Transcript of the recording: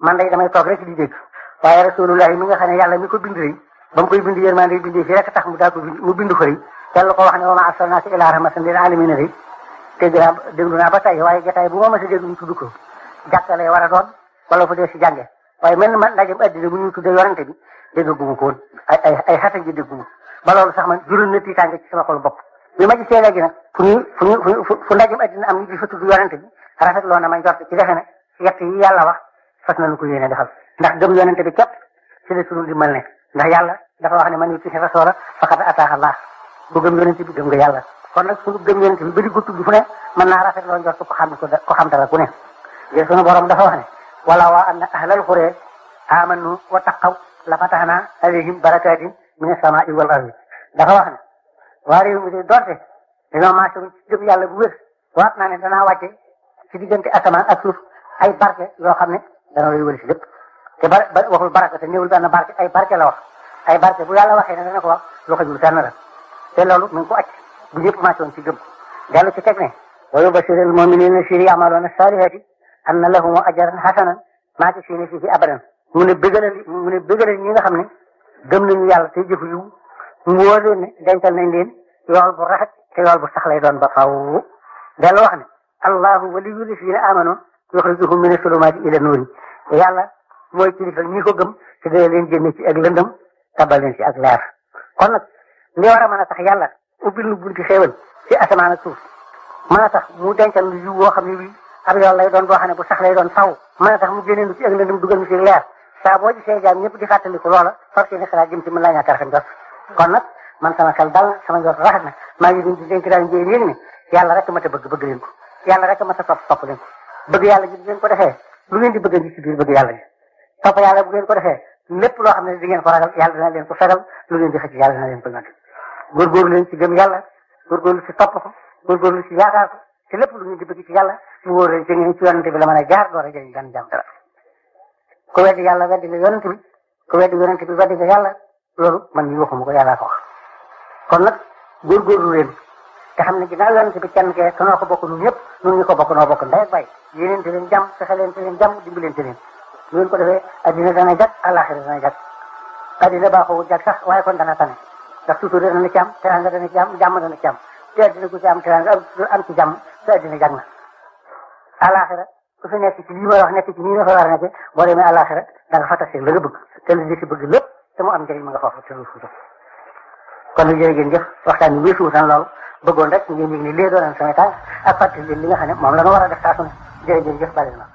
man day damay toog rek di dégg waaye rasulullah mi nga xam ne yàlla mi ko bind rek ba mu koy bind yërmande bindee fi rek tax mu daa ko bind mu bind ko rek yàlla ko wax ne wa ma arsalnaaka illaa rahmatan lil aalamiin rek déglu naa ba tey waaye jotaay bu ma mës a dégg ñu tudd ko jàkkale war a doon wala fu dee si jànge waaye mel man ndajem addina bu ñu tuddee yorante bi dégg gu ma ko woon ay xata ji dégg ba loolu sax man juróom na tiitaange ci sama xol bopp bi ma gisee léegi nag fu ndajem addina am ñu di fa tudd yorante bi rafet loo na ma njort ci defe ne yett yi yàlla wax fas nañu ko yéene defal ndax gëm yonente bi képp ci la sunu dimbal ne ndax yàlla dafa wax ne man yuti'i rasuula faqad ataa'a Allah bu gëm yonente bi gëm nga yàlla kon nag sunu gëm yonente bi ba di ko tudd fu ne mën naa rafet loo njort ko xam dara ku ne yéen sunu borom dafa wax ne wala waa anna ahlal qura amanu wa taqaw la fatahna alayhim barakatin mina samaa'i wal ardi dafa wax ne waa réew mi de donte dañoo marché ci gëm yàlla bu wér waat naa ne danaa wàcce ci diggante asamaan ak suuf ay barke yoo xam ne dana lay wëri si lépp te waxul barke te néewul benn barke ay barke la wax ay barke bu yàlla waxee ne dana ko wax lu xajul fenn la te loolu mi ngi ko acc bu ñëpp marché woon ci gëm dellu ci teg ne wa yubashirul mu'minina allazina ya'maluna as-salihati anna lahum ajran hasanan maakisiina fiihi abadan mu ne bëggalal ñi nga xam ne gëm nañu yàlla te jëfu yiw mu wóor leen ne dencal nañ leen yool bu rafet te yool bu sax lay doon ba faaw dellu wax ne allahu waliyyu llazina amanu yuxrijuhum mina zulumaati ila nuuri te yàlla mooy kilifa ñi ko gëm te dana leen génne ci ak lëndëm tabal leen ci ak leer kon nag li war a mën a tax yàlla ubbil nu bunti xéewal ci asamaan ak suuf mën a tax mu dencal nu yiw woo xam ne bii ab yoon lay doon boo xam ne bu sax lay doon faw mën a tax mu génne nu ci ak lëndëm dugal nu ci leer saa boo gisee jaam ñëpp di fàttaliku loola far ci ne xalaat jëm ci mën laa ñàkk a rafet njort kon nag man sama xel dal na sama njort rafet na maa ngi leen di dénk daal njëriñ yéeg ne yàlla rek ma ta bëgg leen ko yàlla rek ma ta topp leen ko bëgg yàlla ji bu ngeen ko defee lu ngeen di bëgg a ci biir bëgg yàlla ji topp yàlla bu ngeen ko defee lépp loo xam ne di ngeen ko ragal yàlla dina leen ko fegal lu ngeen di xëcc yàlla dina leen ko nag góorgóorlu leen ci gëm yàlla góorgóorlu ci topp ko góorgóorlu ci yaakaar ko te lépp lu ngeen di bëgg ci yàlla mu wóor leen ci ngeen ci yonente bi la mën a jaar door a jëriñ gan jàmm dara ku weddi yàlla weddi nga yonente bi ku weddi yonente bi weddi nga yàlla loolu man ñu waxuma ko yàllaa ko wax kon nag góorgóorlu leen te xam ne ginnaaw yonente bi kenn ke noo ko bokk ñun ñëpp ñun ñu ko bokk noo bokk ndey ak bay yéeneente leen jàmm fexe leen te leen jàmm dimbalante leen lu ngeen ko defee addina dana jag àllaaxira dana jag addina baaxoo jag sax waaye kon dana tane ndax toujours dana ci am teranga dana ci am jàmm dana ci am te addina ku ci am teranga am ci jàmm te addina jag na àllaaxira ku fi nekk ci lii ma wax nekk ci nii nga fa war a nekk boo demee àllaaxira da nga fa tase la nga bëgg te li ci bëgg lépp te mu am njëriñ ma nga foofu te lu fuuta kon nag jërë ngeen jëf waxtaan bi weesu tan loolu bëggoon rek ngeen yëg ni lee doon sama tànk ak fàttali leen li nga xam ne moom la ñu war a def saa su ne jërë ngeen jëf bàyyi na